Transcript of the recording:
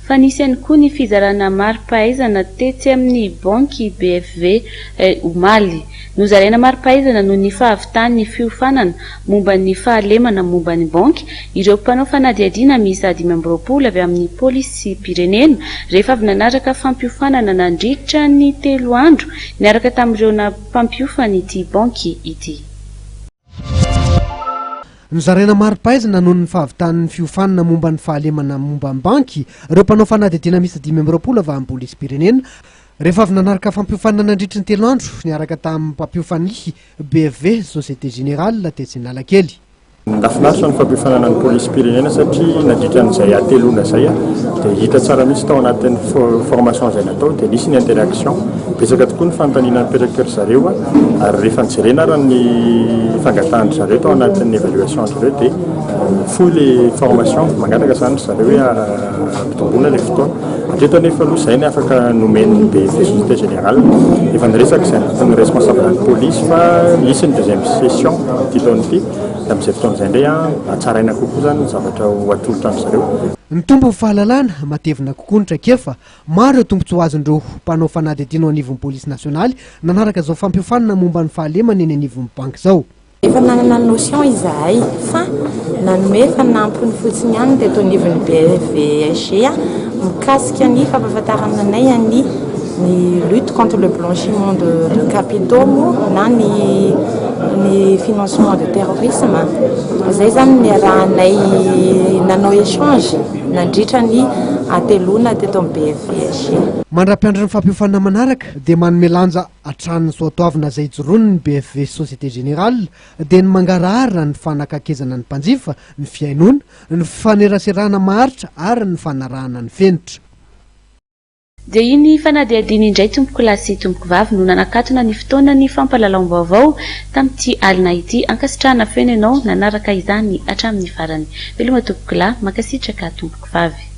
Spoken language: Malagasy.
Fa nisy ihany koa ny fizarana mari-pahaizana tetsy amin'ny banky BFV omaly. Nozaraina mari-pahaizana noho ny fahavitan'ny fiofanana momba ny fahalemana momba ny banky ireo mpanao fanadihadiana miisa 25 avy amin'ny polisim-pirenena rehefa avy nanaraka fampiofanana nandritra ny telo andro niaraka tamin'ireo mpampiofana ity banky ity. Nozaraina mari-pahaizana noho ny fahavitan'ny fiofanana momba ny fahalemana momba ny banky ireo mpanao fanadihadiana miisa 25 avy amin'ny polisim-pirenena rehefa avy nanaraka fampiofanana nandritry ny telo andro niaraka tamin'ny mpampiofan'ny BFV Société Générale tetsy Analakely. Nahafinaritra ny fampiofanana ny polisim-pirenena satria nandritra an'izay hateloana izay dia hita tsara mihitsy tao anatin'ny formation izay natao dia nisy ny interaction. Betsaka tokoa ny fanontaniana napetraky ry zareo ary rehefa nijerena ary ny fangatahan-dry zareo tao anatin'ny évaluation an-dry zareo dia fohy ilay formation, mangataka izany ry zareo hoe ampitomboina ilay fotoana. Hatreto anefa aloha izay ny afaka nomen'ny BFV Société Générale. Efa niresaka izay ny responsable ny polisy fa hisy ny deuxième session amin'ity taona ity. Dia amin'izay fotoana izay indray hatsaraina kokoa izany ny zavatra ho atolotra an-dry zareo. Nitombo ny fahalalana, matevina kokoa ny traikefa. Maro ireo tombontsoa azon'ireo mpanao fanadihadiana ao anivon'ny polisy nasionaly nanaraka izao fampiofanana momba ny fahalemana eny anivon'ny banky izao. Efa nanana notion izahay fa nanome fanampiny fotsiny ihany teto anivon'ny BFVSG mikasika ny fampahafantarana anay ny ny lutte contre le blanchiment de de capitaux moa na ny ny financement de terrorisme. Izay izany niarahanay nanao échange nandritra ny hateloana teto amin'ny BFVSG. Mandra-piandry ny fampiofanana manaraka dia manome lanja Hatrany ny soatoavina izay ijoroany ny BFV Société Générale dia ny mangarahara ny fanakakezana ny mpanjifa, ny fihainoana, ny fifaneraserana maharitra ary ny fanarahana ny fenitra. Dia iny fanadihadiana indray tompokolahy sy tompokovavy no nanakatona ny fotoanan'ny fampahalalam-baovao tamin'ity alina ity. Ankasitrahana feno ianao nanaraka izany hatramin'ny farany. Veloma tompokolahy, mankasitraka tompokovavy.